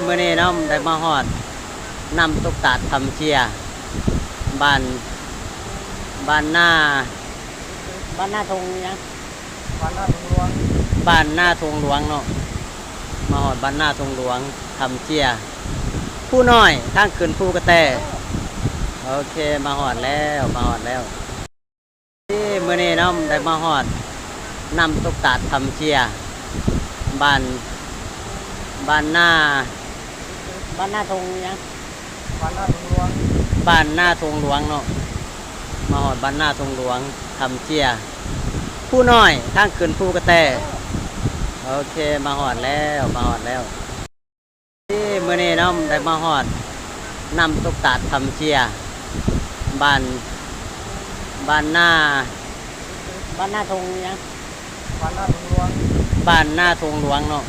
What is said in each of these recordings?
ມື້ນີ້ເນາະ ໄດ້ມາຮອດນ້ຳຕົກຕາດທຳເຈຍ ບ້ານ ບ້ານນາ ບ້ານນາທົ່ງຫຍັງ? ບ້ານນາທົ່ງຫຼວງ ບ້ານນາທົ່ງຫຼວງເນາະ. ມາຮອດບ້ານນາທົ່ງຫຼວງ ທຳເຈຍ ພູນ້ອຍ ທາງຂຶ້ນພູກະແຕ. ໂອເຄ ມາຮອດແລ້ວ ມາຮອດແລ້ວ. ມື້ນີ້ເນາະ ໄດ້ມາຮອດນ້ຳຕົກຕາດທຳເຈຍ ບ້ານ ບ້ານນາ ບ້ານນາທົ່ງຫຍັງ? ບ້ານນາທົ່ງຫຼວງ ບ້ານນາທົ່ງຫຼວງເນາະ. ມາຮອດບ້ານນາທົ່ງຫຼວງ ທຳເຈຍ ພູນ້ອຍ ທາງຂຶ້ນພູກະແຕ. ໂອເຄ ມາຮອດແລ້ວ ມາຮອດແລ້ວ. ມື້ນີ້ເນາະ ໄດ້ມາຮອດນ້ຳຕົກຕາດທຳເຈຍ ບ້ານ ບ້ານນາ ບ້ານນາທົ່ງຫຍັງ? ບ້ານນາທົ່ງຫຼວງ ບ້ານນາທົ່ງຫຼວງເນາະ.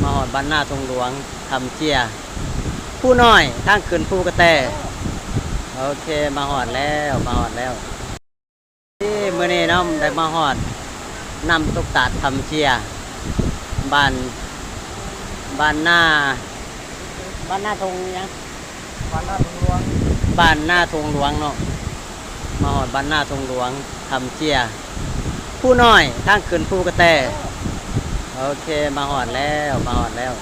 ມາຮອດບ້ານນາທົ່ງຫຼວງ ທຳເຈຍ ພູນ້ອຍ ທາງຂຶ້ນພູກະແຕ. ໂອເຄ ມາຮອດແລ້ວ ມາຮອດແລ້ວ. ມື້ນີ້ເນາະ ໄດ້ມາຮອດນ້ຳຕົກຕາດທຳເຈຍ ບ້ານ ບ້ານນາ ບ້ານນາທົ່ງຫຍັງ? ບ້ານນາທົ່ງຫຼວງ ບ້ານນາທົ່ງຫຼວງເນາະ. ມາຮອດບ້ານນາທົ່ງຫຼວງ ທຳເຈຍ ພູນ້ອຍ ທາງຂຶ້ນພູກະແຕ. ໂອເຄ ມາຮອດແລ້ວ ມາຮອດແລ້ວ.